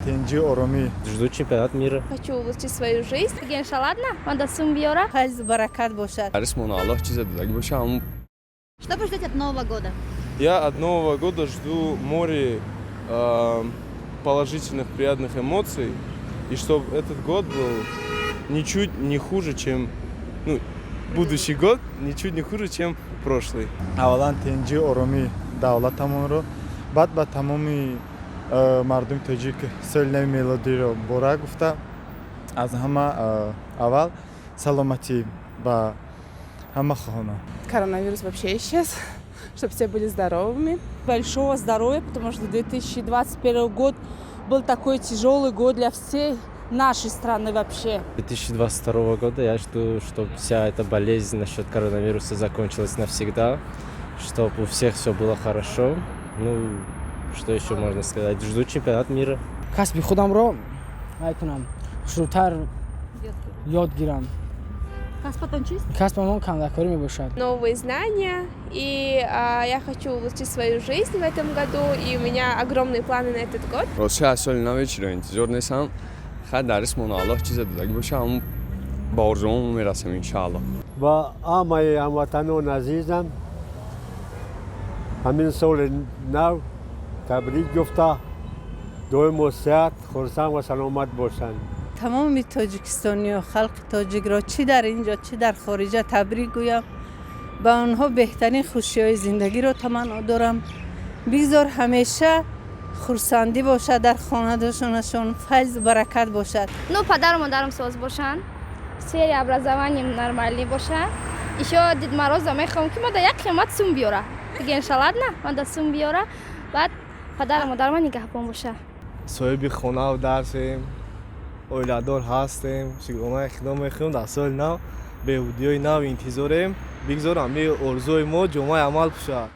Тинҷӣ, оромӣ. Жду чемпионат мира. Хочу улучшить свою жизнь. Иншаллах, манда сум биёра. Файзу баракат бошад. Арисмон Аллоҳ чизе додагӣ боша, ҳамун. Что вы ждете от Нового года? Я от Нового года жду море положительных, приятных эмоций, и чтобы этот год был ничуть не хуже, чем, ну, будущий год ничуть не хуже, чем прошлый. Аввалан тинҷӣ, оромӣ давлатамонро, баъд ба тамоми мардуми тоҷик соли нави мелодиро муборак гуфта, аз ҳама аввал саломатӣ ба ҳама хоҳонам. Коронавирус вообще исчез, чтобы все были здоровыми. Большого здоровья, потому что 2021 год был такой тяжелый год для всей нашей страны вообще. 2022 года я жду, чтобы вся эта болезнь насчет коронавируса закончилась навсегда, чтобы у всех все было хорошо. Ну, что еще можно сказать? Жду чемпионат мира. Касби худамро ай кунам, хушрӯтар ёд гирам. Касбатон чист? Касбамон кандакорӣ мебошад. Новые знания. И я хочу улучшить свою жизнь в этом году. И у меня огромные планы на этот год. Рости, аз соли нав ҳечиро интизор нестам. Хай, дар исмон Аллоҳ чизе додагӣ боша, ҳамун ба орзуҳомон мерасем, иншааллоҳ. Ба ҳамаи ҳамватанони азизам ҳамин соли нав табрик гуфта, доимо сеҳат, хурсанд ва саломат бошанд. Тамоми тоҷикистониё, халқи тоҷикро, чӣ дар ин ҷо, чӣ дар хориҷа, табрик гӯям. Ба онҳо беҳтарин хушиҳои зиндагиро таманно дорам. Бигзор ҳамеша хурсандӣ бошад дар хонадонашон, файзу баракат бошад. Ну, падару модарам соз бошанд, в сфере образования нормальный боша. Еще Дед Мороза мехоҳам, ки мада як қимат сум биёра. Иншаллах, манда сум биёра. Баъд падару модарма нигаҳбон боша. Соҳиби хонаву дарсем, оиладор ҳастем, шукронаи Худо мехӯрем. Дар соли нав беҳбудиҳои нав интизорем. Бигзор ҳамаи орзуҳои мо ҷомаи амал пӯшад.